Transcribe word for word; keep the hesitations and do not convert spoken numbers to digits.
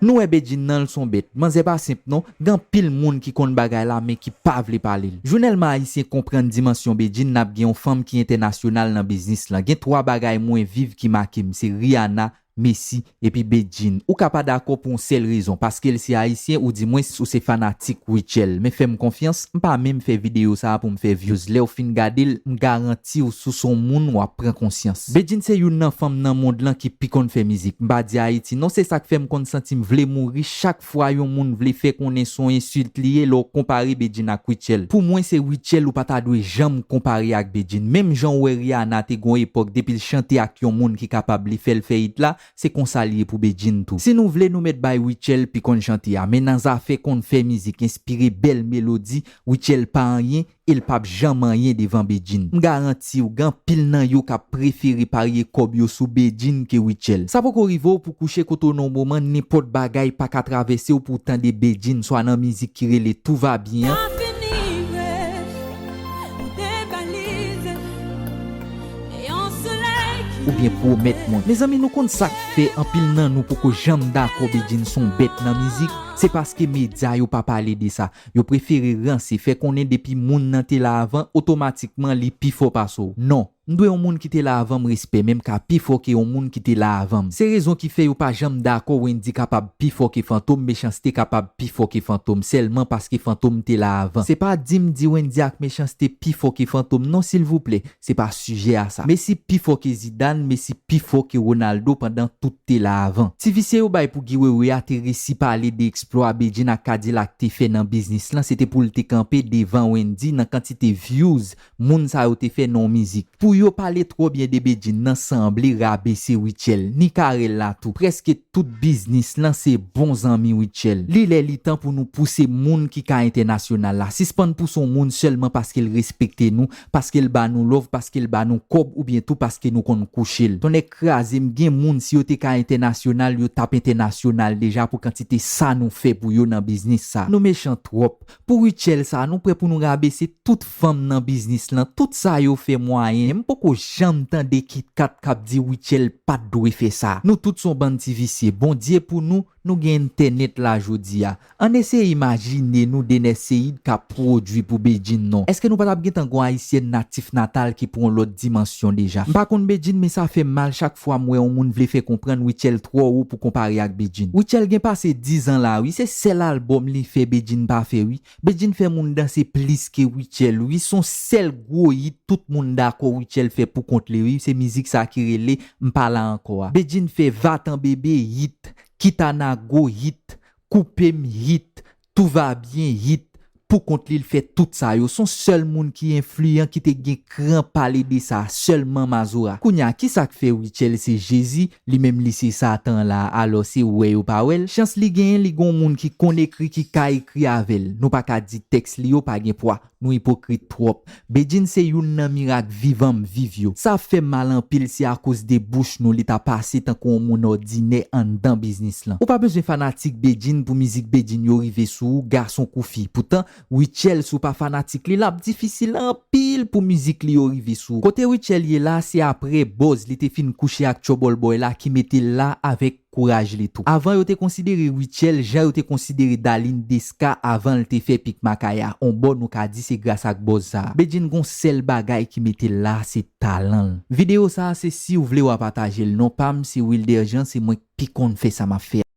Nou wè Bedjine nan l s on bèt. Manzè pa senp non. Gen anpil moun ki konn bagay la men ki pa vle pale l. Jou Nèlman Ayisyen konprann dimansyon Bedjine, n ap gen yon fanm ki entènasyonal nan biznis lan. Gen twa bagay mwen viv ki make m, se Rihanna, Messi, epi Bedjine. Ou ka pa dakò pou yon sèl rezon, paske l se Ayisyen oudimwens ou se fanatik Rutshelle. Men fè m konfyans, m pa menm fè videyo sa a pou m fè views. Lè w fin gade l, m garanti w si w s on moun w ap pran konsyans. Bedjine se youn nan fanm nan mond lan ki pi konn fè mizik. M pa di Ayiti non, se sa k fè m konn santi m vle mouri chak fwa yon moun vle fè konnen s on ensilt li ye lè w konpare Bedjine ak Rutshelle. Pou mwen se Rutshelle ou pa ta dwe janm konpare ak Bedjine. Menm jan w wè Rihanna te gen yon epòk depi l chante ak yon moun ki kapab li fè l fè hit la, se konsa l ye pou Bedjine tou. Si nou vle nou mèt bay Rutshelle pi konn chante a, men nan zafè konn fè mizik, enspire bèl melodi, Rutshelle pa anyen e l p ap janm anyen devan Bedjine. M garanti w gen anpil nan yo k ap prefere parye kòb yo sou Bedjine ke Rutshelle. Sa poko rive w pou kouche kote w nan yon moman nenpòt bagay pa ka travèse w pou w tande Bedjine swa nan mizik ki rele Tout va bien an. Oubyen pwomèt mwen. Mezanmi, nou konn sa k fè anpil nan nou poko janm dakò Bedjine s on bèt nan mizik? Se paske medya yo pa pale de sa. Yo prefere ranse, fè konnen depi moun nan te la avan, otomatikman li pi fò pase w. Non, m dwe yon moun ki te la avan m respè, men m ka pi fò ke yon moun ki te la avan m. Se rezon ki fè yo pa janm dakò Wendyy kapab pi fò ke Fantom, Mechanste kapab pi fò ke Fantom, sèlman paske Fantom te la avan. Se pa di m di Wendyy ak Mechanste pi fò ke Fantom non, silvouplè. Se pa sijè a sa. Messi pi fò ke Zidane, Messi pi fò ke Ronaldo pandan tout te la avan. Ti visye yo bay pou Guy Wewe a te resi pale de eksplwa Bedjine ak Kadilak te fè nan biznis lan, se te pou l te kanpe devan Wendyy nan kantite views moun sa yo te fè nan yon mizik. Pou yo pale twò byen de Bedjine nan sanble rabese Rutshelle, ni Carel la tou. Prèske tout biznis lan se bon zanmi Rutshelle. Li lè li tan pou nou pouse moun ki ka entènasyonal la. Sispann pouse yon moun sèlman paske l respekte nou, paske l ba nou love, paske l ba nou kòb oubyen tou paske nou konn kouche l. Tonnè kraze m, gen moun si yo te ka entènasyonal, yo t ap entènasyonal deja pou kantite sa nou fè pou yo nan biznis sa. Nou mechan twòp. Pou Rutshelle sa, nou prè pou nou rabese tout fanm nan biznis lan, tout sa yo fè mwayen. M poko janm tande Kit Kat k ap di Rutshelle pa t dwe fè sa. Nou tout s on bann ti visye. Bondye pou nou, nou gen entènèt la jodi a. Ann eseye imajine nou de nèg Seid k ap pwodui pou Bedjine non. Èske nou pa t ap gentan gon ayisyèn natif natal ki pran yon lòt dimansyon deja? M pa konn Bedjine, men sa fè m mal chak fwa m wè yon moun vle fè konprann Rutshelle twò wo pou konpare ak Bedjine. Rutshelle gen pase diz an la wi, se sèl albòm li fè Bedjine pa fè wi. Bedjine fè moun danse plis ke Rutshelle wi, s on sèl gwo hit tout moun dakò Rutshelle fè pou kont li wi, se mizik sa ki rele M pa la ankò a. Bedjine fè Vatan Bebe hit, Kitanago hit, Koupe m hit, Tout va bien hit, pou kont li l fè tout sa yo. S on sèl moun ki enfliyan ki te gen kran pale de sa, sèlman Mazora. Kounya, kisa k fè Rutshelle se Jezi, li menm li se Satan la, alò se wè yo pa wè l? Chans li genyen, li gon moun ki konn ekri, ki ka ekri avè l. Nou pa ka di tèks li yo pa gen pwa, nou ipokrit twòp. Bedjine se youn nan mirak vivan m viv yo. Sa fè m mal anpil, se akoz de bouch nou li ta pase tankou yon moun òdinè anndan biznis lan. Ou pa bezwen fanatik Bedjine pou mizik Bedjine yo rive sou ou, gason kou fi. Poutan, Rutshelle si w pa fanatik li, l ap difisil anpil pou mizik li yo rive sou ou. Kote Rutshelle ye la, se aprè buzz li te fin kouche ak Trouble Boy la ki mete l la avèk kouraj li tou. Avan yo te konsidere Rutshelle jan yo te konsidere Darline Desca avan l te fè Pik Makaya. On bò nou ka di se gras ak buzz sa a. Bedjine gon sèl bagay ki mete l la, se talan l. Videyo sa a se si w vle w a pataje l. Non pa m se Wilder Jean, se mwen k pi konn fè sa m ap fè a.